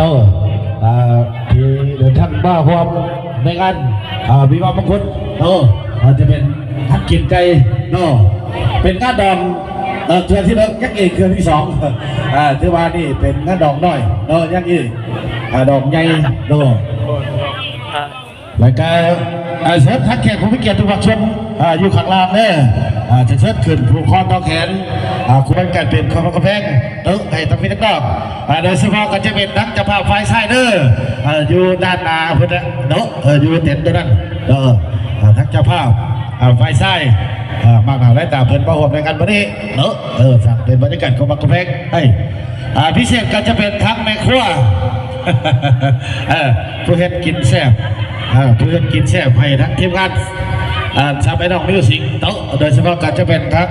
ເອີ ອ່າ ທີ່ເດີນທາງມາຮ່ວມໃນງານ ອ່າ ວິວາມະງຄົນເນາະ ອາດຈະເປັນທັກກິນໄກ່ເນາະ ເປັນງານດອງ ເອີ ເທື່ອທີໜຶ່ງ ຍັງອີກເທື່ອທີສອງ ອ່າ ຖືວ່ານີ້ເປັນງານດອງນ້ອຍເນາະ ຍັງອີກ ອ່າ ດອງໃຫຍ່ເນາະ ແລ້ວກະ ອ່າ ເຊີນທັງແຂກຜູ້ມີກຽດທຸກພາກສ່ວນ ອ່າ ຢູ່ຂ້າງລ່າງເດີ ອ່າ ຈະເຊີນຂຶ້ນຜູກຄໍຕໍ່ແຂນ ອ່າ ຄູ່ກັນເປັນຄອບຄົວກຳແພງ ເອີ ໃຫ້ທັງພີ່ທັງນ້ອງ ອ່າ ໂດຍສະເພາະກໍຈະເປັນທັງເຈົ້າພາບຝ່າຍຊາຍເດີ ອ່າ ຢູ່ດ້ານໜ້າພຸ້ນແຫຼະເນາະ ເອີ ຢູ່ເຕັນໂຕນັ້ນເດີ ອ່າ ທັງເຈົ້າພາບ ອ່າ ຝ່າຍຊາຍ ອ່າ ມາກໜ້າຫຼາຍຕາເພິ່ນມາຮ່ວມໃນງານມື້ນີ້ເນາະ ເອີ ສ້າງເປັນບັນຍາກາດຄວາມຮັກຄວາມແພງໃຫ້ ອ່າ ພິເສດກໍຈະເປັນທັງແມ່ຄົວ ເອີ ຜູ້ເຮັດກິນແຊບ ເອີ ຜູ້ເຮັດກິນແຊບໃຫ້ທັງທີມງານ ອ່າ ຊາວໄປນ້ອງມິວສິກເນາະ ໂດຍສະເພາະກໍຈະເປັນທັງ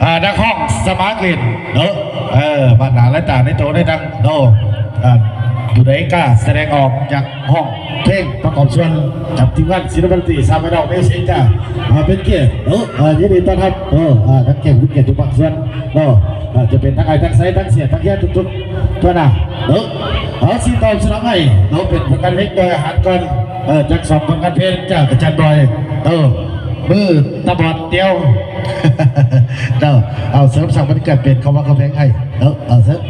ອ່າ ນັກຮ້ອງສະໝາກລິນເນາະ ເອີ ມາກໜ້າຫຼາຍຕາໃນໂຕໃນດັງເນາະ ອ່າ ຜູ້ໃດກ້າສະແດງອອກ ຢາກຮ້ອງເພງປະກອບສ່ວນກັບທີມງານສິລະປິນດນຕີ ຊາວໄປນ້ອງມິວສິກ ຈະ ອ່າ ເປັນກຽດເນາະ ອ່າ ຍິນດີຕ້ອນຮັບເນາະ ອ່າ ທັງແຂກຜູ້ມີກຽດທຸກພາກສ່ວນເນາະ ອ່າ ຈະເປັນທັງອ້າຍທັງໃສທັງເສຍທັງເຮຍທຸກໆ ທົ່ວໜ້າເນາະ ເຮົາຊິຕອບສະໜອງໃຫ້ເນາະ ເປັນຜົນງານເພງໂດຍອາຫານກ່ອນ ເອີ ຈັກສອງຜົນງານເພງຈາກອາຈານບອຍ ເອີ ມືຕາບອດດຽວ ເນາະ ເອົາເສີມສ້າງບັນຍາກາດເປັນຄວາມຮັກຄວາມແພງໃຫ້ເນາະ ເອົາເສີມ